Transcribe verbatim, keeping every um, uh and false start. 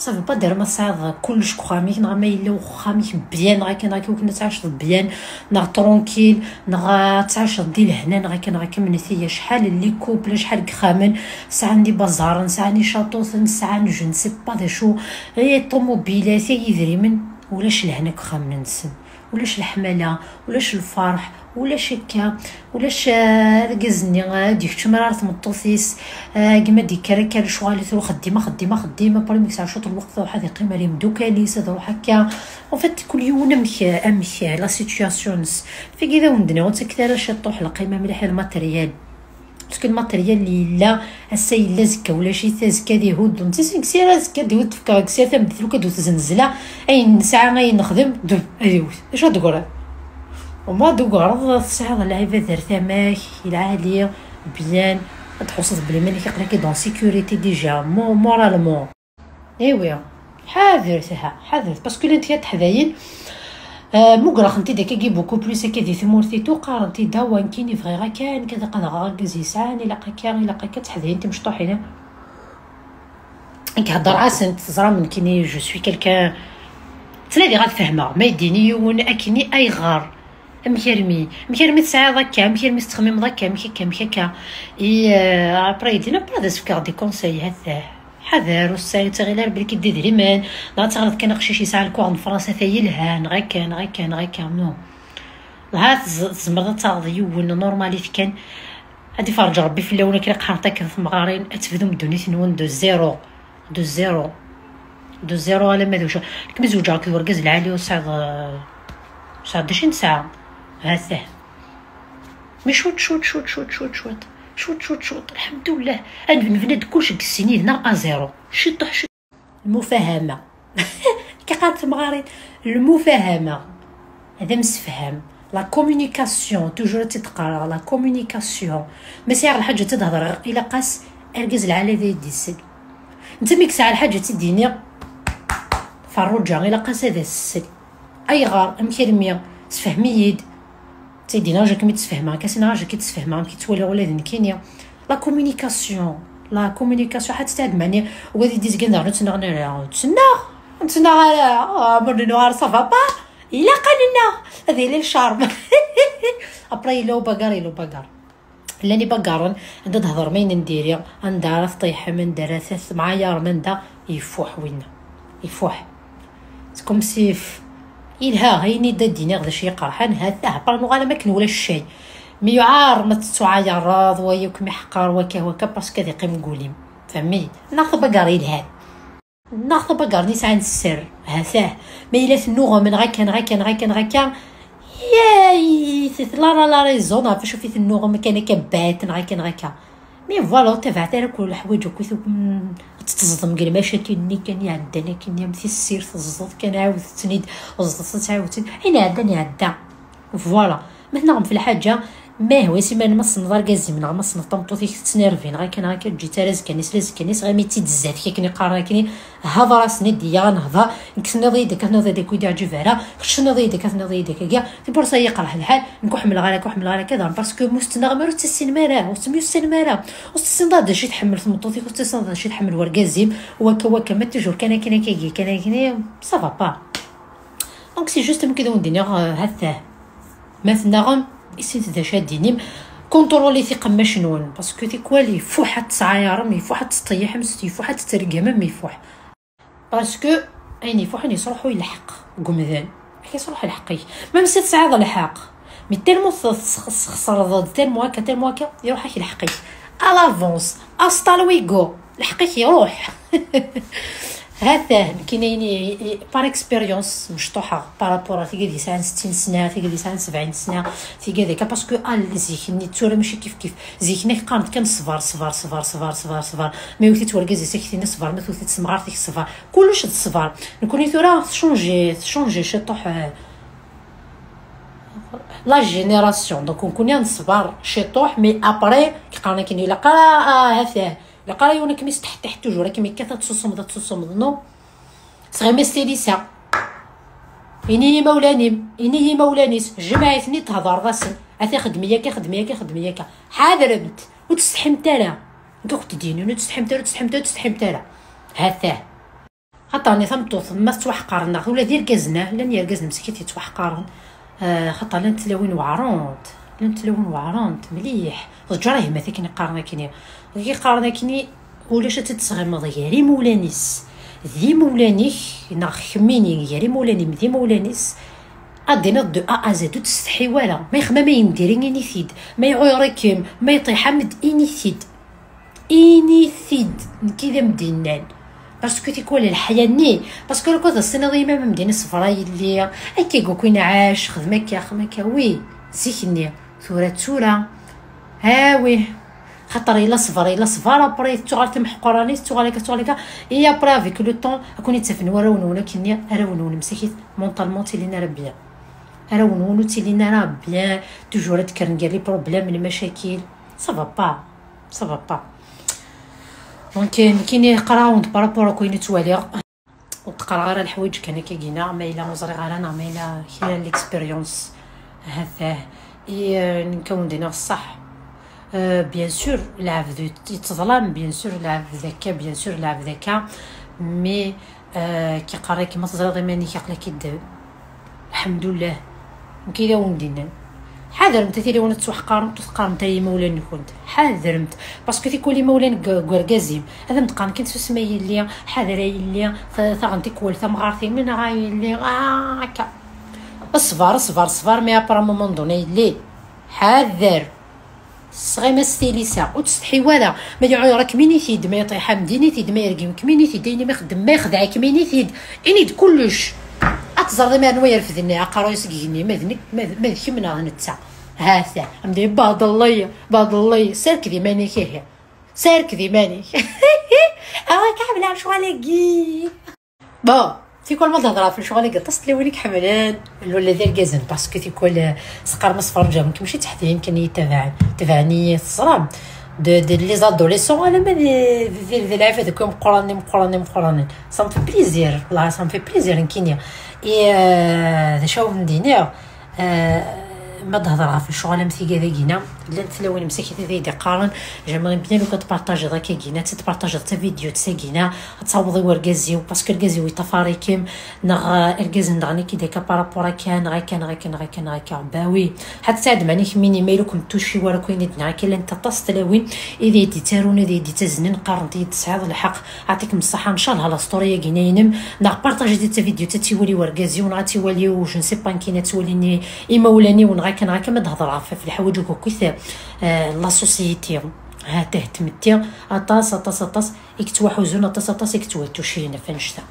Ça veut pas dire ma tesɛiḍ kullec deg uxxam-ik, neɣ ma yella uxxam-ik bien, neɣ akken, neɣ akken, wakken ad tɛiceḍ bien, neɣ tranquille, neɣ ad tɛiceḍ di lehna, neɣ akken, neɣ akken, mnet-iyi acḥal n les couples, acḥal n yexxamen sɛan d ibaẓaren, sɛan icaṭuten, sɛan je ne sais pas d acu, i ṭumubilat, i yidrimen, ulac lehna deg uxxamen-nsen. Ulac leḥmala, ulac lferḥ, ulac akka, ulac, ah, argaz-nni, ah, ad yekcem ara ar tmeṭṭut-is, ah, gma d-yekker akka lecɣal-it, ur xeddim, axeddim, axeddim, après mi yesɛa cwiṭ n lweqt, ad iruḥ ad yeqqim ar imeddukal-is, ad iruḥ akka. En fait, kul yiwen amek, amek la situation-is. Tagi d awen-d-nniɣ, ur ttaket ara ciṭṭuḥ lqima mliḥ i lmateryal. Parce que lmateryal yella, ass-a yella, azekka ulac-it, azekka ad ihudd. Netta seg sira azekka ad ihudd, tefka deg sira tameddit, lukan d-tezzenzel, ayen nesɛa, ayen nexdem, dub, ad iwet. D acu ad d-tegreḍ? Au moins ad d-tegreḍ tesɛiḍ lɛibad ar tama-k, lɛali, bien, ad tḥusseḍ belli iman-ik aql-ak-id en sécurité déjà, mo-, moralement. Iwi, ḥadret, ha, ḥadret, parce que llant kra teḥdayin, euh, mugreɣ-tent-id akka gi beaucoup plus akka di tmurt et tout, qqarent-id, awa, nekkini bɣiɣ akka, nekk ad qadreɣ argaz yesɛan, ilaq akka, ilaq akka, teḥdayin timecṭuḥin. Nekk heddreɣ-asent, teẓram, nekkini, je suis quelqu'un, ttnadiɣ ad fehmeɣ, ma yeddini yiwen akkenni, ayɣer? Amek armi, amek armi tesɛiḍ akka, amek armi tettxemmimeḍ akka, amek akka, amek akka? Et, euh, après, yeddin, après, ad as-fkeɣ des conseils, ha-t-ah. Ḥader, ur ttaɣ-, ur ttaɣ ara belli k-id idrimen, neɣ ad teɣreḍ kan aqcic yesɛa lkuɣ n Fransa, ata yelha, neɣ akka, neɣ akka, neɣ akka, non. Dɣa tez-, tzemreḍ ad taɣeḍ yiwen normal-it kan, ad iferǧ Rebbi fell-awen, akken i qqarent akken temɣarin, ad tebdum ddunit-nwen de zéro, de zéro, de zéro alamma d ucu. Nekk mi zewǧeɣ akked urgaz lɛali ur sɛiɣ, ur sɛiɣ d acu i nesɛa. Ha-t-ah. Mi cwiṭ, cwiṭ, cwiṭ, lḥemdullah. Ad nebna-d kullec deg sin yid-neɣ à zéro. Ciṭuḥ, ciṭuḥ. Lmufahama. Kif qqarent temɣarin, lmufahama. Ad amsefham. La communication, toujours ad tt-id-qqareɣ, la communication. Ma sɛiɣ lḥaǧa ad tt-id-hedreɣ, ilaq-as argaz lɛali ad iyi-d-isel. Netta mi yesɛa lḥaǧa ad tt-id-yini, Ferruǧa, ilaq-as ad as-ssel. Ayɣer? Amek armi? Sefhem-iyi-d. Ttidin acu akken i d-sfehmeɣ, akka sin acu akken i d-sfehmeɣ, amek i ttwaliɣ ula d nekkini. La communication, la communication, ḥatta tettɛad, meɛni, wad i d-izgan daɣen ur ttnaɣen ara. Ur ttnaɣ, ur ttnaɣ ara, ah, ma ur nennuɣ ara, ça va pas. Ilaq ad nennaɣ, ad yili le charme. Après, yella ubagar, yella ubagar. Llan ibagaren, anda d-hedrem ayen n diri, anda ara tṭiḥem, anda ara tat-, temɛayarem, anda ifuḥ winna. Ifuḥ. C'est comme si f-, yelha, ayen i d-ad d-iniɣ d acu yeqerḥen, ha-t-ah, après nuɣal am akken ulac cay. Mi yuɛar, ma tettuɛayareḍ, wa yakk mi ḥqer, wakka, wakka, parce que ad iqqim deg wul-im. Fehmi? Neɣ tabagar yelhan. Neɣ tabagar-nni sɛan sser, ha-t-ah. Ma yella tennuɣem, neɣ akka, neɣ akka, neɣ akka, neɣ akka. Yay, c'est la, la, la raison, ɣef acu i tennuɣem, kan akka bat, neɣ akka, neɣ akka. Mais voilà, ur tabaɛet ara kul leḥwayeǧ akk i tukum ad teẓḍem deg lmacakil-nni kan iɛeddan akken, am tissirt, teẓḍeḍ kan, ɛawdet-ten-id, ẓḍet-tt, ɛawdet-tt. Ayen iɛeddan, iɛedda. Voilà. Ma tenɣem f lḥaǧa, ma yehwa-s iman, ma tessneḍ argaz-im, neɣ ma tessneḍ tameṭṭut-ik tettnervi, neɣ akka, neɣ akka, ǧǧet ara azekka-nni s azekka-nni, ɣami tt-id-zzat-k akken i qqaren akkenni, haḍer-asen-id, iyya ad nehḍer, nekk tenniḍ-iyi-d akka, tenniḍ-iyi-d akka, ur d-iɛǧib ara, kečč tenniḍ-iyi-d akka, tenniḍ-iyi-d akka, akka, tibursa yeqreḥ lḥal, nekk ur ḥemmleɣ ara, nekk ur ḥemmleɣ ara akka, daɣen, parce que ma ur s-tennaɣem ara, ur tettasinem ara, ur tettemyussanem ara, ur tessineḍ ara d acu i tḥemmel tmeṭṭut-ik, ur tessineḍ d acu i tḥemmel wergaz-im, wakka, wakka, ma toujours kan akken, akka, kan akken, ça va pas. Donc, c'est juste amek i d awen-d-iniɣ, euh, ha-t-ah. Ma tennaɣem, issit d acu ad d-inim. Contrôlit tiqemmac-nwen, parce que tikwal ifuḥ ad tesɛayarem, ifuḥ ad tettṭeyyiḥem, ifuḥ ad tettregmem, ifuḥ. Parce que ayen ifuḥen yesruḥuy lḥeqq deg umdan. Ak yesruḥ lḥeqq-ik. Même si tesɛiḍ lḥeqq, mais tellement tx-, tx-, txesreḍ-d, tellement akka, tellement akka, iruḥ-ak lḥeqq-ik. À l'avance, hasta luego, lḥeqq-ik iruḥ. Ha-t-ah, nekkini, i, i, par expérience, mecṭuḥeɣ par rapport à tigad yesɛan settin sna, tigad yesɛan sebɛin sna, tigad akka, parce que, ah, zik-nni d tura mačči kif kif. Zik-nni qqaren-d kan ṣber, ṣber, ṣber, ṣber, ṣber, ṣber. Ma yewwet-itt wergaz-is, ak-t-ini ṣber, ma tewwet-itt temɣart-ik ṣber. Kullec d ṣber. Nekkni tura tcunji, tcunji ciṭuḥ, euh, la génération. Donc, nekkni neṣber ciṭuḥ, mais après, qqaren akken ilaq ara, ah, ha-t-ah. Ilaq ara yiwen akken isteḥtiḥ toujours, akken yekkat ad tsusmeḍ, ad tsusmeḍ, non? Sɣim-as tilisa. Ini i yimawlan-im, ini i yimawlan-is, jmeɛ-iten-id, thedreḍ-asen. Ata xedmi akka, xedmi akka, xedmi akka. Ḥadremt, ur tsetḥimt ara. Nekk akk d-inin, ur tsetḥimt ara, ur tsetḥimt ara, ur tsetḥimt ara. Ha-t-ah. Xaṭer ni tameṭṭut ma tettwaḥqar neɣ ula d irgazen, ah, llan yergazen msakit yettwaḥqaren. Ah, xaṭer llant tlawin weɛrent, llant tlawin weɛrent mliḥ. Ḍǧer-ihi ma takken i qqaren akkenni. Deg i qqaren akkenni, ulac ad tt-id-tesɣimeḍ gar imawlan-is d imawlan-ik, neɣ kemmini gar imawlan-im d imawlan-is. Ad d-tiniḍ de A à Z, ur tsetḥi wara. Ma yexmam ayen diri, ini-t-id. Ma iɛuyer-ikem, ma iṭiḥ-am-d, ini-t-id. Ini-t-id, nekki d am-d-innan. Parce que tikwal lḥya-nni, parce que lukan ad as-tiniḍ i yemma-m, am din, ṣber a yelli, akka i yukin ɛac, xdem akka, xdem akka, wi, zik-nni, tura d tura. Ah wi, xaṭer yella ṣber, yella ṣber, après tettuɣal timeḥquranin, tettuɣal akka, tettuɣal akka, et après avec le temps, ad ken-id-ttafen warraw-nwen akkenni, arraw-nwen msakit, mentalement ur ttilin ara bien. Arraw-nwen ur ttilin ara bien, toujours ad d-kkren gar les problèmes, lmacakil. Ça va pas, ça va pas. Donc nekkini qqareɣ-awen-d par rapport akk ayen i ttwaliɣ. Ur d-qqareɣ ara leḥwayeǧ kan akka gina, ma yella ur ẓriɣ ara neɣ ma yella kra n l'expérience. Hatah. I, euh, nekk ad wen-d-iniɣ ṣṣeḥ. Euh, bien sûr, lɛebd yettẓlam, bien sûr, lɛebd akka, bien sûr, lɛebd akka. Mais, euh, ki qqar-ak, ma teẓriḍ iman-ik, aql-ak-id, lḥemdullah. Nekk i d awen-d-innan. Ḥadremt a tilawin ad tettwaḥqaremt, ur teqqaremt ara i yimawlan-nkent. Ḥadremt. Parce que tikwal imawlan n, n urgaz-im, ad am-d-qqaren kan susem a yelli, ḥader a yelli, ta-, taɣen tikwal tamɣart-im, neɣ a yelli, ah, akka. Ṣber, ṣber, ṣber, mais après un moment donné, a yelli, ḥader. Sɣim-as tilisa, ur tsetḥi wara. Ma iɛuyer-ikem, ini-t-id, ma iṭiḥ-am-d, ini-t-id, ma yergem-ikem, ini-t-id, ayen ma ixeddem, ma ixdeɛ-ikem, ini-t-id. Ini-d kullec. Ad teẓreḍ imir anwa yerfed aqerruy-is deg igenni, ma d nekk, ma d, ma d kemm neɣ d netta. Ha-t-a, am d-, baḍelley, baḍelley, serked iman-ik ihi. Serked iman-ik. Awa, kaḥbel ar ccɣel-agi. Bon, tikwal ma d-hedreɣ ɣef lecɣal-agi, aṭas n tlawin i iḥemmlen, ula d irgazen, parce que tikwal, eh, s qqar ma sferǧawen-k, mačči d teḥdayin kan i yi-ttabaɛen, ttabaɛen-iyi, teẓram. De, de les adolescents, alamma d, d, d, d lɛibad akk imeqqranen, imeqqranen, imeqqranen. Ça me fait plaisir, والله ça me fait plaisir, nekkini. Et, euh, d acu ara wen-d-iniɣ, euh, ma d-hedreɣ ɣef lecɣal am tigad-agi-na, llant tlawin msakit ad yi-d-iqqaren, j'aimerais bien lukan tpartajiḍ akka-gina, ad tpartajiḍ tavidyut-agi-na, ad taweḍ i wergaz-iw, parce que argaz-iw yeṭṭafar-ikem, neɣ, euh, argaz-nneɣ nekk i d akka par rapport akka, neɣ akka, neɣ akka, neɣ akka, neɣ akka. Bah oui, ḥatta tesɛiḍ mani kemmini, ma yella ur kem-tuci wara akk ayen i d-nniɣ akka, llant aṭas n tlawin i d iyi-d-yettarun, i d iyi-d-yettaznen, qqarent-iyi-d tesɛiḍ lḥeqq, aɛṭikem ṣṣeḥḥa, ncallah la story-agi-na inem, neɣ partajiḍ tavidyut, ad tt-iwali wergaz-iw, neɣ ad tt-iwali ujen, c'est pas ankina ad tt-walin imawlan-iw, neɣ akka, neɣ akka, ma d-hedreɣ ɣef, ɣef leḥwayeǧ akk akkit, euh, la société. Ha-t-ah tmetti, aṭas, aṭas, aṭas i yettwaḥuzun, aṭas, aṭas i yettwatucin ɣef annect-a.